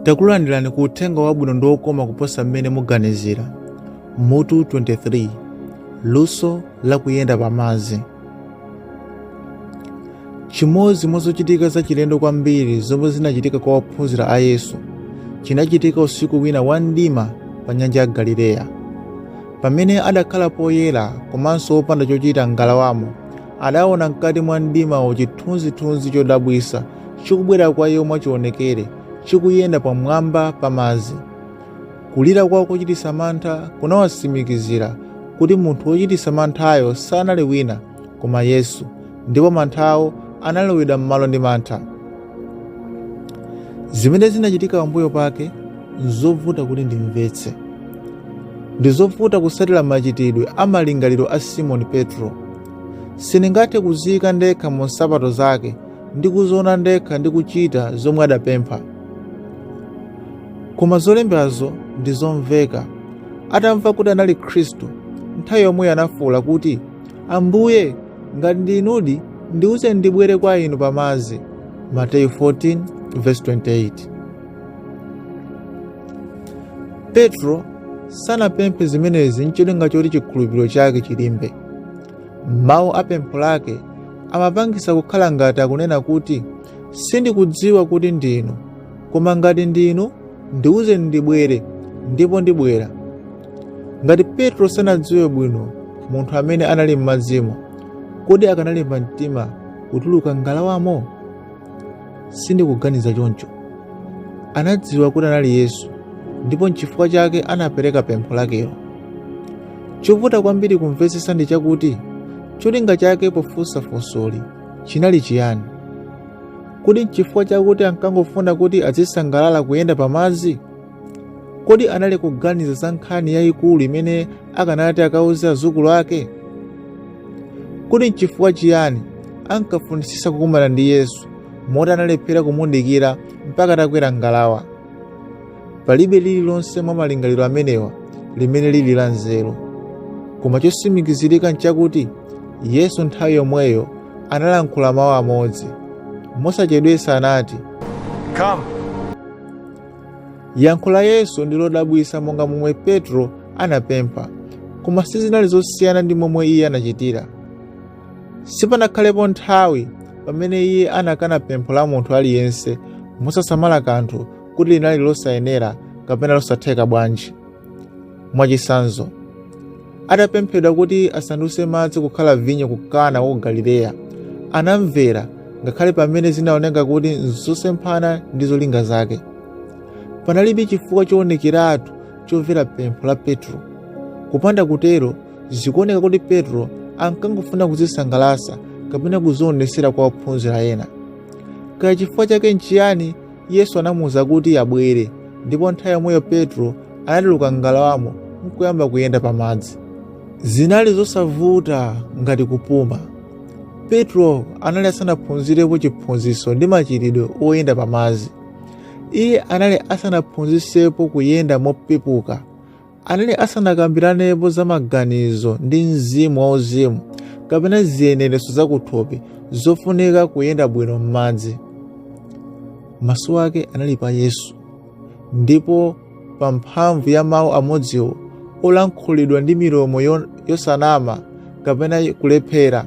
Takulandirani ku uthenga wabwino ndi wokoma kuposa mmene muganizira. Mutu 23. Luso la kuyenda pamadzi. Chimodzi mwa zochitika zachilendo kwambiri zomwe zinachitika kwa ophunzira a Yesu chinachitika usiku wina wa mdima pa nyanja ya Galileya. Pamene adakhala poyera komanso wopanda chochita m'ngalawamo, adaona mkati mwa mdimawo chithunzithunzi chodabwitsa chikubwera kwa iwo mwachionekere chikuyenda pamwamba pa madzi. Kulira kwawo kochititsa mantha kunawatsimikizira kuti munthu wochititsa manthayo sanali wina koma Yesu, ndipo manthawo analowedwa m'malo ndi mantha. Zimene zinachitika pambuyo pake nzovuta kuti ndimvetse. Ndi zovuta kutsatira machitidwe a malingaliro a Simoni Petro. Sindingathe kudziyika ndekha mu nsapato zake ndi kuziona ndekha ndi kuchita zomwe adapempha. Koma zolembazo ndi zomveka. Atamva kuti anali Khristu, nthawi yomweyo anafuwula kuti, Ambuye, ngati ndi inudi, ndiwuzeni ndibwere kwa inu pamadzi. Mateyu 14:28. Petro sanapemphe zimenezi ncholinga choti chikhulupiriro chake chilimbe. Mawu a pempho lake amapangisa kukhala ngati akunena kuti, Sindikudziwa kuti ndinu, koma ngati ndinu, ndiwuzeni ndibwere, ndipo ndibwera. Ngati Petro sanadziwe bwino munthu amene anali m'madzimo, kodi akanalimba mtima kutuluka m'ngalawamo? Sindikuganiza choncho. Anadziwa kuti anali Yesu, ndipo nchifukwa chake anapereka pempho lakelo. Chovuta kwambiri kumvetsetsa ndi chakuti cholinga chake pofunsa funsoli chinali chiyani? Kodi nchifukwa chakuti ankangofuna kuti azisangalala kuyenda pamadzi? Kodi anali kuganiza za nkhani yayikulu imene akanati akauze azukulu ake? Kodi nchifukwa chiyani ankafunitsitsa kukumana ndi Yesu moti analephera kumudikira mpaka atakwera ngalawa? Palibe lililonse mwa malingaliro amenewa limene lili la nzeru. Koma chotsimikizirika nchakuti Yesu nthawi yomweyo analankhula mawu amodzi. Mosachedwetsa anati, Come. Yankho la Yesu ndi lodabwitsa monga momwe Petro anapempha, koma sizinali zosiyana ndi momwe iye anachitira. Sipanakhalepo nthawi pamene iye anakana pempho la munthu aliyense mosasamala kanthu kuti linali losayenera kapena losatheka bwanji. Mwachitsanzo, atapemphedwa kuti asandutse madzi kukhala vinyo ku Kana wa ku Galileya, anamvera ngakhale pamene zinaoneka kuti nzosemphana ndi zolinga zake. Panalibe chifukwa choonekeratu chomvera pempho la Petro. Kupanda kutero, zikuoneka kuti Petro ankangofuna kudzisangalatsa kapena kudzionetsera kwa ophunzira ena. Kaya chifukwa chake nchiyani, Yesu anamuuza kuti abwere, ndipo nthawi yomweyo Petro anatuluka m'ngalawamo n'kuyamba kuyenda pamadzi. Zinali zosavuta ngati kupuma. Petro anali asanaphunzirepo chiphunzitso ndi machitidwe oyenda pamadzi. Iye anali asanaphunzitsepo kuyenda mopepuka. Anali asanakambiranepo za maganizo ndi mzimu wauzimu kapena ziyeneretso zakuthupi zofunika kuyenda bwino m'madzi. Maso ake anali pa Yesu, ndipo pa mphamvu ya mawu amodziwo olankhulidwa ndi milomo yosanama kapena kulephera,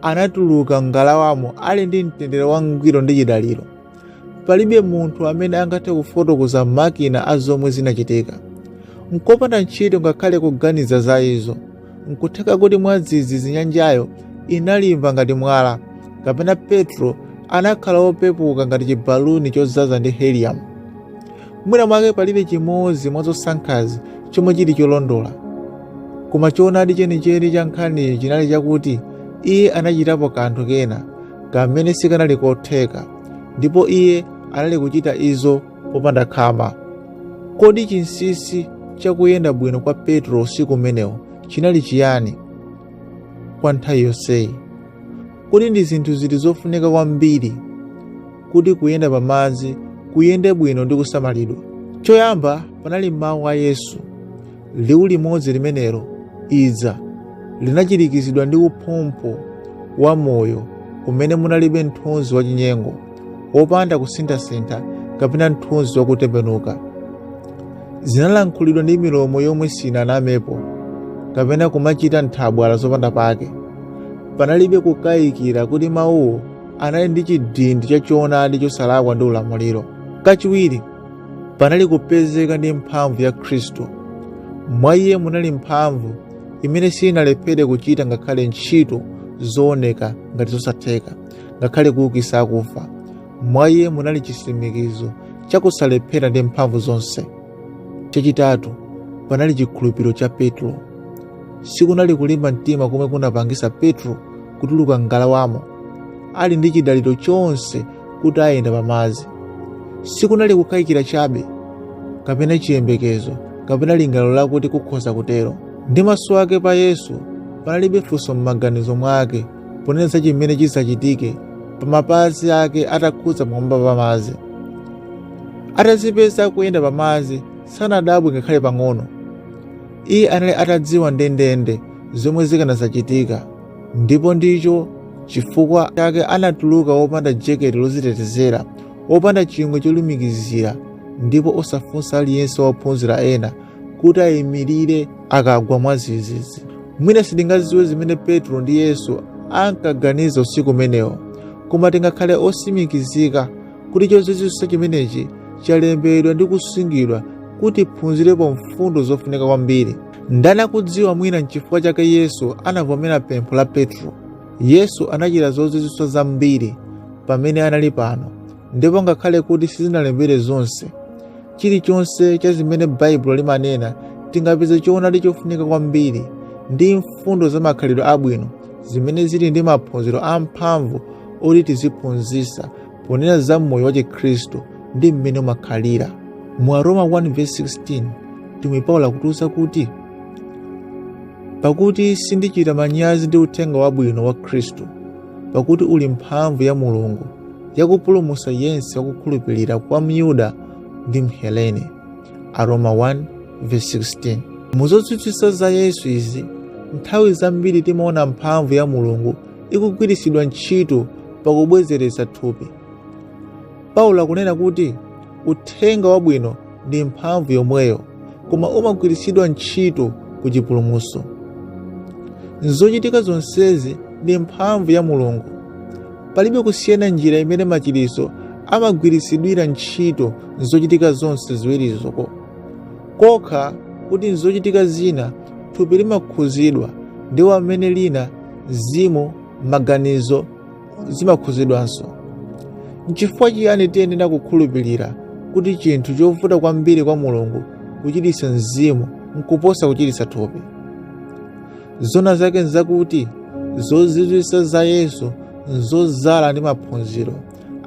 anatuluka m'ngalawamo ali ndi mtendere wangwiro ndi chidaliro. Palibe munthu amene angathe kufotokoza makina a zomwe zinachitika. Nkopanda ntchito ngakhale kuganiza za izo. Nkutheka kuti mwadzidzidzi nyanjayo inalimba ngati mwala, kapena Petro anakhala wopepuka ngati chibaluni chodzaza ndi helium. Mwina mwake palibe chimodzi mwa zosankhazi chomwe chili cholondola. Koma choonadi chenicheni cha nkhaniyi chinali chakuti iye anachitapo kanthu kena kamene sikanali kotheka, ndipo iye anali kuchita izo popanda khama. Kodi chinsinsi cha kuyenda bwino kwa Petro usiku umenewo chinali chiyani kwa nthawi yonseyi? Kodi ndi zinthu ziti zofunika kwambiri kuti kuyenda pamadzi kuyende bwino ndi kusamalidwa? Choyamba panali mawu a Yesu. Liwu limodzi limenelo, idza, linachirikizidwa ndi umphumphu wa moyo umene munalibe mthunzi wachinyengo, wopanda kusinthasintha kapena mthunzi wakutembenuka. Zinalankhulidwa ndi milomo yomwe sinanamepo kapena kumachita nthabwala zopanda pake. Panalibe kukayikira kuti mawuwo anali ndi chidindi cha choonadi chosalakwa ndi ulamuliro. Kachiwiri, panali kupezeka ndi mphamvu ya Khristu. Mwa iye munali mphamvu imene sinalephere kuchita ngakhale ntchito zooneka ngati zosatheka, ngakhale kuukitsa akufa. Mwa iye munali chitsimikizo chakusalephera ndi mphamvu zonse. Chachitatu, panali chikhulupiriro cha Petro. Sikunali kulimba mtima komwe kunapangisa Petro kutuluka m'ngalawamo ali ndi chidaliro chonse kuti ayenda pamadzi. Sikunali kukayikira chabe kapena chiyembekezo kapena lingaliro lakuti kukhoza kutero. Ndi maso ake pa Yesu, panalibe funso m'maganizo mwake ponena za chimene chidzachitike pa mapazi ake atakhudza pamwamba pa madzi. Atazipeza akuyenda pamadzi, sanadabwe ngakhale pang'ono. Iye anali atadziwa ndendende zomwe zikanazachitika, ndipo ndicho chifukwa chake anatuluka wopanda jeketi lozitetezera, wopanda chingwe cholumikizira, ndipo osafunsa aliyense wa ophunzira ena kuti ayimirire akagwa mwadzidzidzi. Mwina sitingadziwe zimene Petro ndi Yesu ankaganiza usiku umenewo, koma tingakhale otsimikizika kuti chozizwitsa chimenechi chalembedwa ndi kusungidwa kuti tiphunzirepo mfundo zofunika kwambiri. Ndani akudziwa, mwina nchifukwa chake Yesu anavomera pempho la Petro. Yesu anachita zozizwitsa zambiri pamene anali pano, ndipo ngakhale kuti sizinalembedwe zonse, chilichonse cha zimene Baibulo limanena tingapeze choonadi chofunika kwambiri ndi mfundo za makhalidwe abwino zimene zili ndi maphunziro amphamvu oti tiziphunzitsa ponena za moyo wa Chikhristu ndi mmene umakhalira. Mu Aroma 1:16 mtumwi Paulo akutiuza kuti, pakuti sindichita manyazi ndi uthenga wabwino wa Khristu, pakuti uli mphamvu ya Mulungu yakupulumutsa yense wakukhulupirira, kwa Myuda ndi Mhelene. Aroma 1:16. Mu zozizwitsa za Yesu izi, nthawi zambiri timaona mphamvu ya Mulungu ikugwiritsidwa ntchito pakubwezeretsa thupi. Paulo akunena kuti uthenga wabwino ndi mphamvu yomweyo, koma umagwiritsidwa ntchito ku chipulumutso. Nzochitika zonsezi ndi mphamvu ya Mulungu. Palibe kusiyana njira imene machiritso amagwiritsidwira ntchito nzochitika zonse ziwirizo, kokha kuti nzochitika zina thupi limakhuzidwa ndi pamene lina mzimu, maganizo zimakhuzidwanso. Nchifukwa chiyani tiyenera kukhulupirira kuti chinthu chovuta kwambiri kwa Mulungu kuchiritsa mzimu nkuposa kuchiritsa thupi? Zona zake nzakuti zozizwitsa za Yesu nzodzala ndi maphunziro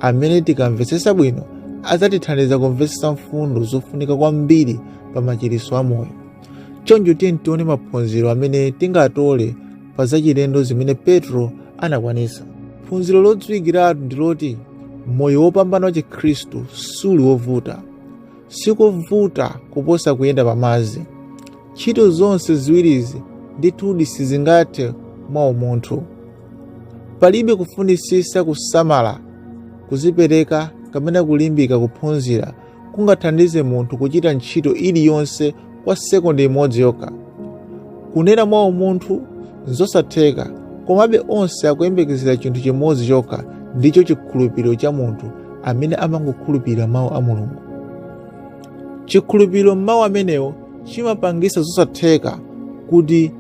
amene tikamvetsetsa bwino adzatithandiza kumvetsetsa mfundo zofunika kwambiri pa machiritso a moyo. Choncho tiyeni tione maphunziro amene tingatole pa zachilendo zimene Petro anakwanitsa. Phunziro lodziwikiratu ndi loti moyo wopambana wa Chikhristu suli wovuta. Sikovuta kuposa kuyenda pamadzi. Ntchito zonse ziwirizi ndithudi sizingathe mwa umunthu. Palibe kufunitsitsa kusamala, kudzipereka kapena kulimbika kuphunzira kungathandize munthu kuchita ntchito iliyonse kwa sekondi imodzi yokha. Kunena mwa umunthu nzosatheka, komabe onse akuyembekezera chinthu chimodzi chokha, ndicho chikhulupiriro cha munthu amene amangokhulupirira mawu a Mulungu. Chikhulupiriro m'mawu amenewo chimapangisa zosatheka kuti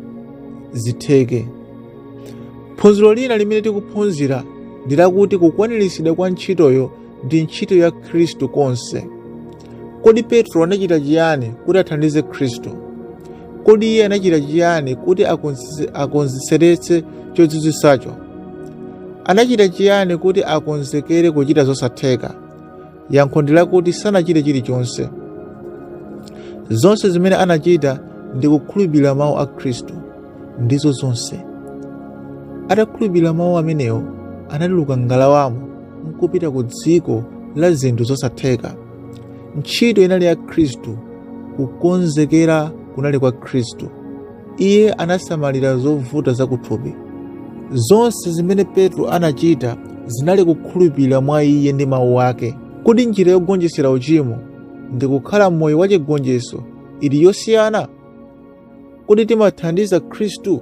zitheke. Phunziro lina limene tikuphunzira ndi lakuti kukwaniritsidwa kwa ntchitoyo ndi ntchito ya Khristu konse. Kodi Petro anachita chiyani kuti athandize Khristu? Kodi iye anachita chiyani kuti akonzeretse chozizwitsacho? Anachita chiyani kuti akonzekere kuchita zosatheka? Yankho ndi lakuti sanachite chilichonse. Zonse zimene anachita ndi kukhulupirira mawu a Khristu. Ndizo zonse. Atakhulupirira mawu amenewo, anatuluka m'ngalawamo nkupita ku dziko la zinthu zosatheka. Ntchito inali ya Khristu, kukonzekera kunali kwa Khristu. Iye anasamalira zovuta zakuthupi. Zonse zimene Petro anachita zinali kukhulupirira mwa iye ndi mawu ake. Kodi njira yogonjetsera uchimo ndi kukhala moyo wachigonjetso ili yosiyana? Kodi timathandiza Khristu?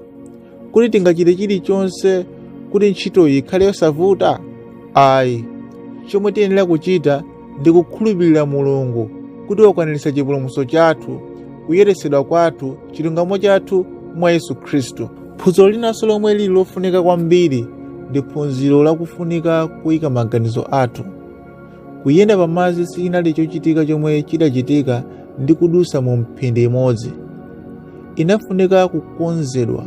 Kodi tingachite chilichonse kuti ntchitoyi ikhale yosavuta? Ayi. Chomwe tiyenera kuchita ndi kukhulupirira Mulungu kuti wakwaniritsa chipulumutso chathu, kuyeretsedwa kwathu, chilungamo chathu mwa Yesu Khristu. Phunziro linanso lomwe lili lofunika kwambiri ndi phunziro lakufunika kuyika maganizo athu. Kuyenda pamadzi sichinali chochitika chomwe chidachitika ndi kudusa mu mphindi imodzi. Inafunika kukonzedwa,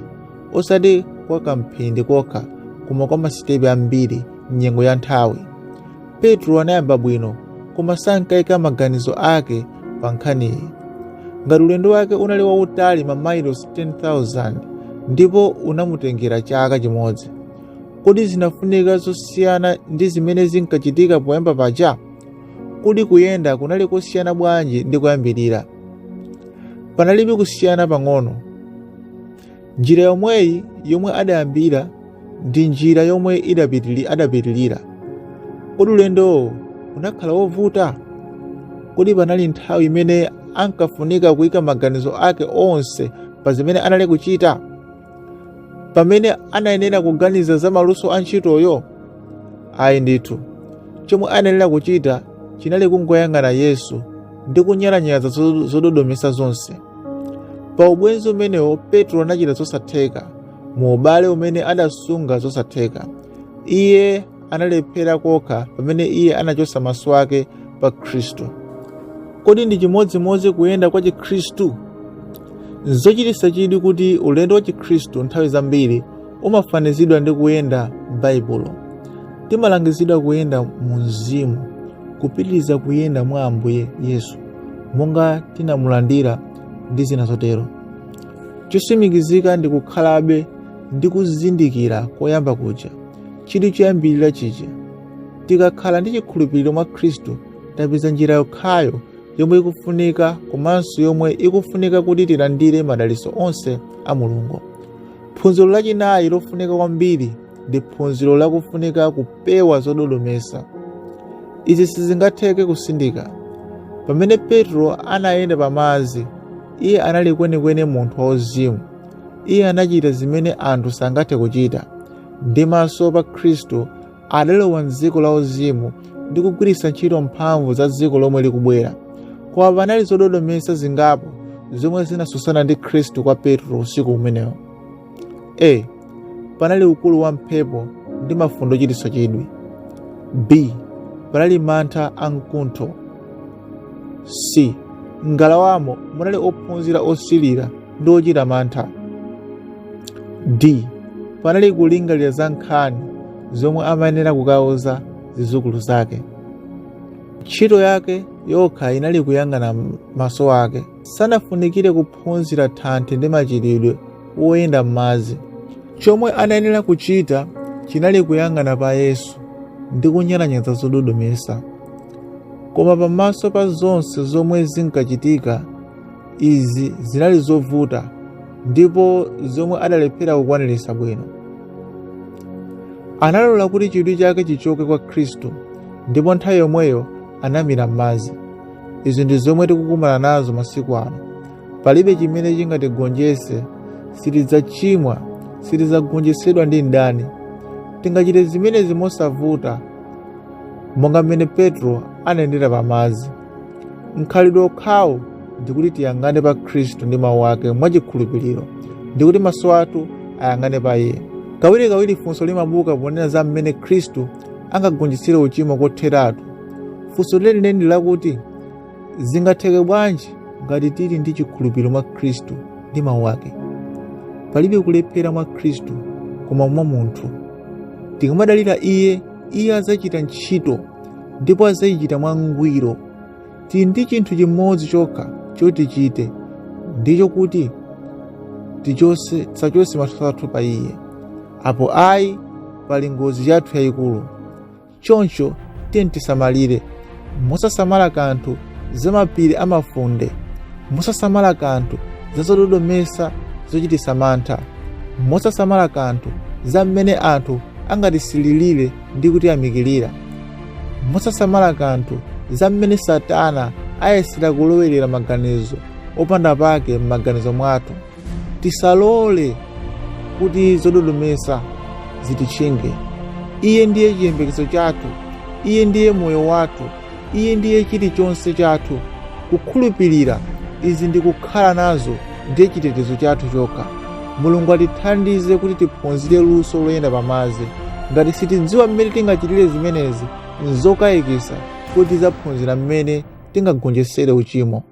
osati kwa kamphindi kokha, koma kwa masitepe ambiri m'nyengo ya nthawi. Petro anayamba bwino, koma sankayika maganizo ake pa nkhaniyi. Ngati ulendo wake unali wautali mamailosi 10,000 ndipo unamutengera chaka chimodzi, kodi zinafunika zosiyana ndi zimene zinkachitika poyamba paja? Kodi kuyenda kunali kosiyana bwanji ndi kuyambirira? Panalibe kusiyana pang'ono. Njira yomweyi yomwe adayambira ndi njira yomwe adapitirira. Kodi ulendowo unakhala wovuta? Kodi panali nthawi imene ankafunika kuyika maganizo ake onse pa zimene anali kuchita? Pamene anayenera kuganiza za maluso a ntchitoyo? Ayi ndithu. Chomwe anayenera kuchita chinali kungoyang'ana Yesu ndi kunyalanyaza zododomesa zonse. Pa ubwenzi umenewo Petro anachita zosatheka, mu ubale umene adasunga zosatheka. Iye analephera kokha pamene iye anachotsa maso ake pa Khristu. Kodi ndi chimodzimodzi kuyenda kwa Chikhristu? Nzochititsa chidwi kuti ulendo wa Chikhristu nthawi zambiri umafanizidwa ndi kuyenda m'Baibulo. Timalangizidwa kuyenda mu mzimu, kupitiriza kuyenda mwa Ambuye Yesu monga tinamulandira ndi zina zotero. Chotsimikizika ndi kukhalabe ndi kuzindikira koyamba kuja, chidwi choyambirira chija. Tikakhala ndi chikhulupiriro mwa Khristu, tapeza njira yokhayo yomwe ikufunika komanso yomwe ikufunika kuti tilandire madalitso onse a Mulungu. Phunziro lachinayi lofunika kwambiri ndi phunziro lakufunika kupewa zododomesa. Izi sizingatheke kusindika. Pamene Petro anayenda pamadzi, iye anali kwenikweni munthu wauzimu. Iye anachita zimene anthu sangathe kuchita. Ndi maso pa Khristu adalowa m'dziko la uzimu ndi kugwiritsa ntchito mphamvu za dziko lomwe likubwera. Koma panali zododomesa zingapo zomwe zinatsutsana ndi Khristu kwa Petro usiku umenewo. A. Panali ukulu wa mphepo ndi mafunde ochititsa chidwi. B. Panali mantha a mkuntho. C. M'ngalawamo munali ophunzira osilira ndi ochita mantha. D. Panali kulingalira za nkhani zomwe amayenera kukauza zidzukulu zake. Ntchito yake yokha inali kuyang'ana maso ake. Sanafunikire kuphunzira thanthi ndi machitidwe woyenda m'madzi. Chomwe anayenera kuchita chinali kuyang'ana pa Yesu ndi kunyalanyaza zododomesa. Koma pamaso pa zonse zomwe zinkachitika, izi zinali zovuta ndipo zomwe adalephera kukwaniritsa bwino. Analola kuti chidwi chake chichoke kwa Khristu ndipo nthawi yomweyo anamira m'madzi. Izi ndi zomwe tikukumana nazo masiku ano. Palibe chimene chingatigonjetse, sitidzachimwa, sitidzagonjetsedwa ndi mdani. Tingachite zimenezi mosavuta monga mmene Petro anayendera pamadzi. Mkhalidwe okhawo ndikuti tiyang'ane pa Khristu ndi mawu ake mwachikhulupiriro, ndikuti maso athu ayang'ane pa iye. Kawirikawiri funso limabuka ponena za mmene Khristu angagonjetsere uchimo kotheratu. Funso lenileni ndi lakuti, zingatheke bwanji ngati tili ndi chikhulupiriro mwa Khristu ndi mawu ake? Palibe kulephera mwa Khristu, koma mwa munthu. Tikamadalira iye, iye adzachita ntchito ndipo adzayichita mwangwiro. Tili ndi chinthu chimodzi chokha choti tichite, ndicho kuti tisachotse maso athu pa iye. Apo ayi, pali ngozi yathu yayikulu. Choncho tiyeni tisamalire, mosasamala kanthu za mapiri amafunde, mosasamala kanthu za zododomesa zochititsa mantha, mosasamala kanthu za mmene anthu angatisililire ndi kutiyamikirira. Mosasamala kanthu za mmene Satana ayesera kulowelera maganizo opanda pake m'maganizo mwathu, tisalole kuti zododomesa zititchinge. Iye ndiye chiyembekezo chathu, Iye ndiye moyo wathu, Iye ndiye chilichonse chathu. Kukhulupirira izi ndi kukhala nazo ndiye chitetezo chathu chokha. Mulungu atithandize kuti tiphunzire luso loyenda pamadzi. Ngati sitidziwa mmene tingachitire zimenezi, nzokayikitsa kuti tidzaphunzira mmene tingagonjetsere uchimo.